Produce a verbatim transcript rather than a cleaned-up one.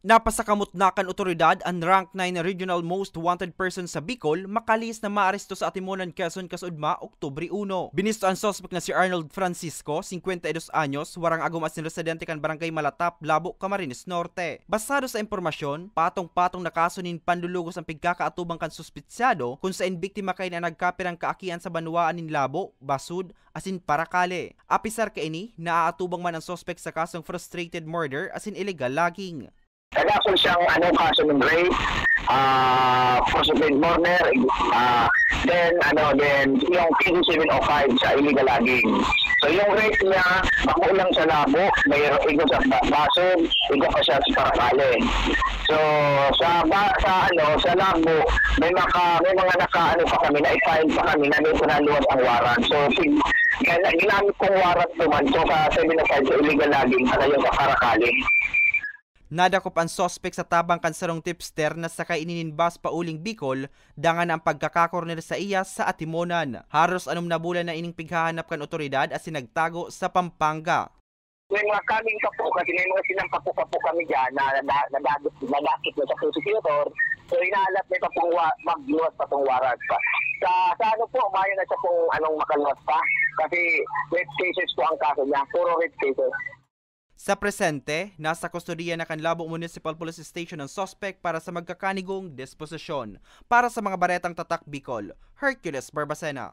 Napasakamot na kan otoridad an rank nine regional most wanted person sa Bicol, makalihis na maaresto sa Atimonan, Quezon, kasaudma, Oktubre uno. Binisto an suspek na si Arnold Francisco, singkwenta y dos anyos, warang agom asin residente kan Barangay Malatap, Labo, Camarines Norte. Basado sa impormasyon, patong-patong na kaso nin panlulugos ang pigkakaatubang kan suspitsyado, kun saen biktima kaini an nagkapirang kaakian sa banwaan nin Labo, Basud, asin Paracale. Apisar kaini, naaatubang man an suspek sa kasong frustrated murder asin illegal logging. Kadakol siyang, ano, kaso ng rape, ah, forcible murder, ah, then, ano, then yung T D seven oh five sa illegal logging. So, yung rape niya, bako lang sa Labo, may igo sa Ba-, Basud, igo pa siya sa Paracale. So, sa ba-, sa, ano, sa Labo, may maka-, may mga naka-, ano pa kami, na-file pa kami na may pinaluwas ang warrant. So, sig-, gina-, ginamit kong warrant naman, so, sa seven oh five sa illegal logging, saka yung sa Paracale. Nadakop an suspek sa tabang kan sarong tipster na sakay ini nin bus pauling Bicol, dangan na ang pagkakakorner sa iya sa Atimonan. Haros anom na bulan na ining pighahanap kan otoridad asin nagtago sa Pampanga. May mga coming pa po kasi may mga sinampa po pa po kami dyan na nada-, nadagit, nadakit na sa prosecutor. So, inaalat may pa pong wa-, magluwas pa tong warrant pa. Sa, sa ano po, mayo na siya kung anong makaluwas pa. Kasi rape cases po ang kaso niya. Puro rape cases. Sa presente, nasa kustodiya na kan Labo Municipal Police Station ang suspek para sa magkakanigong disposisyon. Para sa mga baretang Tatak Bicol, Hercules Barbacena.